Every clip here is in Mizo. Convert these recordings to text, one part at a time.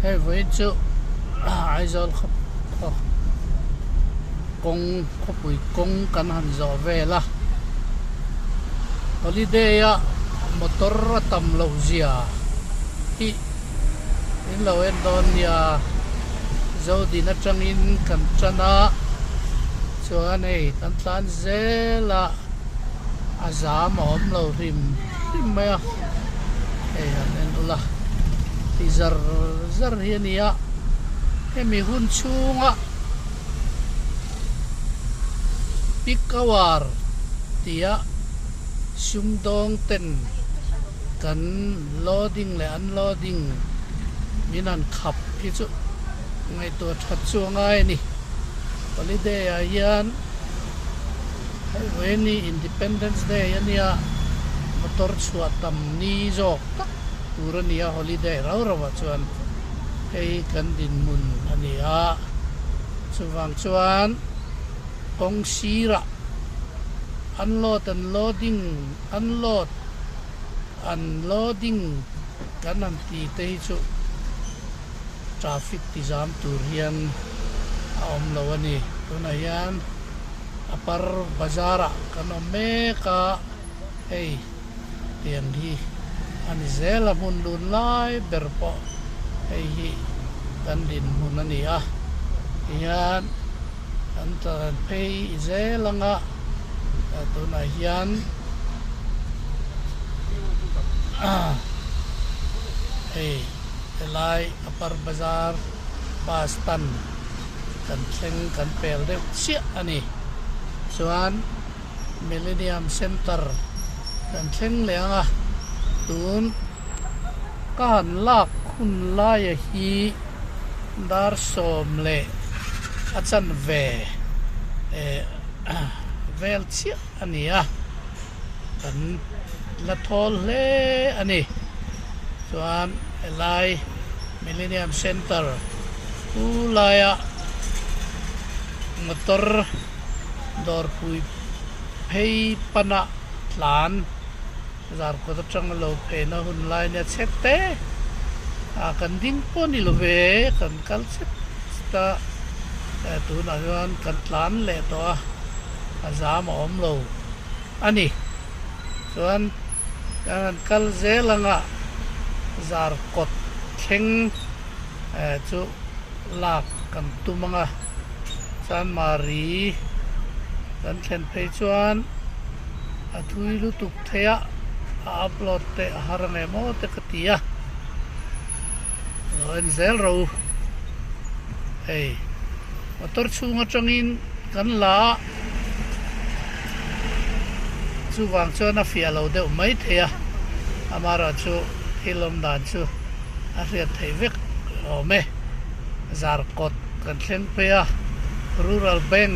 Hei vawiin chu Aizawl khaw kawng khawpui kawng kan han zawh vel a holiday a motor a tam loh zia hi in lo en dawn nia Zodin atangin kan tan a chuan hei kan tlan zel a a zam a awm lo hrim hrim mai a. Hei han en ula ti zar zar hi a ni a hemi hun chhunga peak hour tia sumdawng ten kan loading leh unloading min han khap hi chu ngaihtuah that chu a ngai a ni holiday ah hian. Hei vawiin Independence Day a nia, motor chhuah tam ni zawk tak tur a nia holiday rau rau ah chuan hei kan dinhmun a ni a, chuvang chuan kawng sirah unload and loading unload and loading kan han ti te hi chu traffic ti zam tur hian a awm lo a ni tunah hian. Upper Bazar ah kan awm mek a, hei tiang hi a ni zel a hmun lun lai ber pawh hei hi kan dinhmun a ni a, tihian kan tlan phei zel ang a, tunah hian hei helai Upper Bazar bus stand. Kan thleng kan pel deuh chiah a ni. Chuan Millennium Centre kan thleng leh ang a, tun ka han lak hun laia hi dar 10 a chanve eh vel chiah a ni a, kan la thawl hle a ni. Chuan helai Millennium Centre pu laia motor dawrpui phei pana tlan zarkawt atanga lo pheina hun lai nia chhet te ah kan ding pawh a ni lo ve kan kal chhet chhet a eh tunah chuan kan tlan leh tawh a a zam a awm lo a ni chuan kan han kal zel anga zarkawt thleng eh chu lak kan tum ang a Chanmari kan thlen phei chuan a thui lutuk thei a a upload te a har ang em aw te ka ti a lo en zel ro hei motor chhung atangin kan la a. Chuvang chuan a fiah lo deuh mai thei a, amaherawhchu thil awm dan chu a hriat theih vek awm e. Zarkawt kan thleng phei a, Rural Bank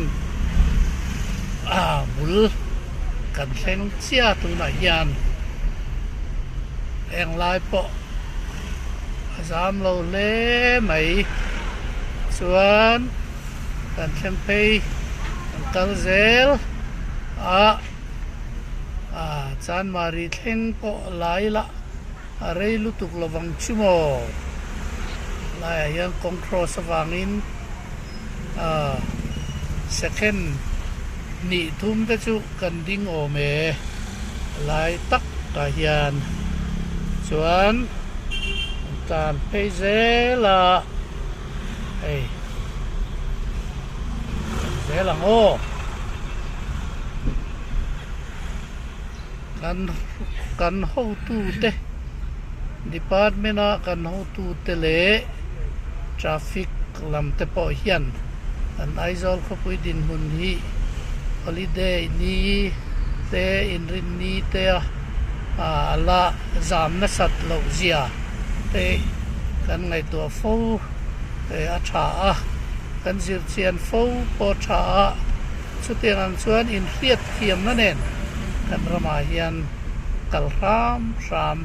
bul kan thleng chiah tunah hian englai pawh a zam lo hle mai chuan. Kan thleng phei kan kal zel a, ah Chanmari thleng pawh lai la a rei lutuk lovang chu maw? Laiah hian kawng cross avangin ah second hnih thum te chu kan ding awm e lai tak ah hian chuan kan tlan phei zel a. Hei kan zel ang aw kan kan hotute department a kan hotute leh traffic lam te pawh hian kan Aizawl khawpui dinhmun hi holiday ni te inrinni te a a la zam nasat loh zia te kan ngaihtuah fo a tha a, kan zir chian fo pawh a tha a, chutiang ang chuan inhriat thiamna nen kan ramah hian kal hram hram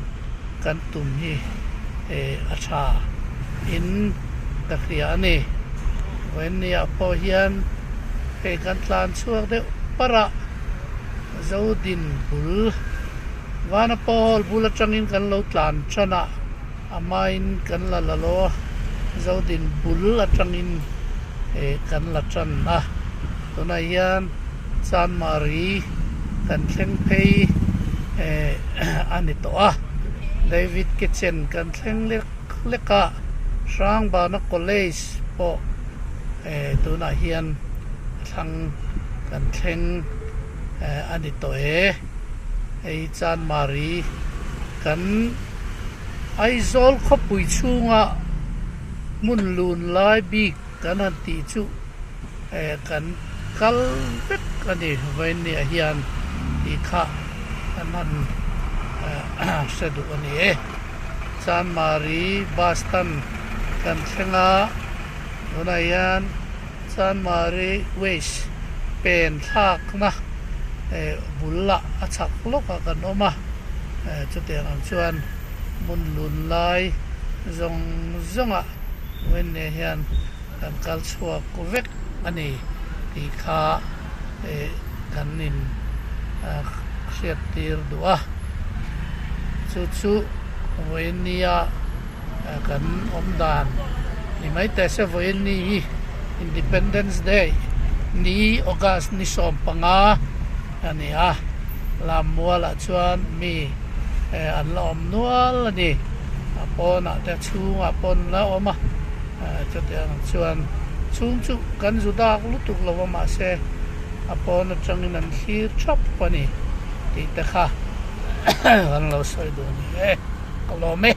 kan tum hi a tha in ka hria a ni. Vawiinniah pawh hian hei kan tlan chhuak deuh parh a, Zodin bul Vana Pawl bul atangin kan lo tlan tan a. A hmain kan la la lo a. Zodin bul atangin eh kan la tan a, tunah hian Chanmari kan thleng phei eh a ni tawh a, David Kitchen kan thleng lek lek a, Hrangbana College pawh eh tunah hian a thlang kan thleng eh a ni tawh e, hei Chanmari kan. Aizawl khawpui chhunga hmun lun lai bik kan han tih chu eh kan kal vek a ni vawiinniah hian tih kha kan han hre duh a ni e. Chanmari bus stand kan thleng a, tunah hian Chanmari waste pen thlakna eh bulah a chhak lawkah kan awm a. Chutiang ang chuan hmun lun lai zawng zawngah Wenne hian kan kal chhuak vek a ni tih kha kan in hriat tir duh a. Chu chu Wenne-a kan awm dan ni mai teh se Wenne hi Independence Day ni August ni 15 a ni a, Lammualah chuan mi an la awm nual a ni, a pawnah te a chhungah pawh an la awm a, chutiang ang chuan chhung chu kan zu dak lutuk lo va mahse a pawn atangin an thlir thap a ni tih te kha kan lo sawi duh a ni e, ka lawm e.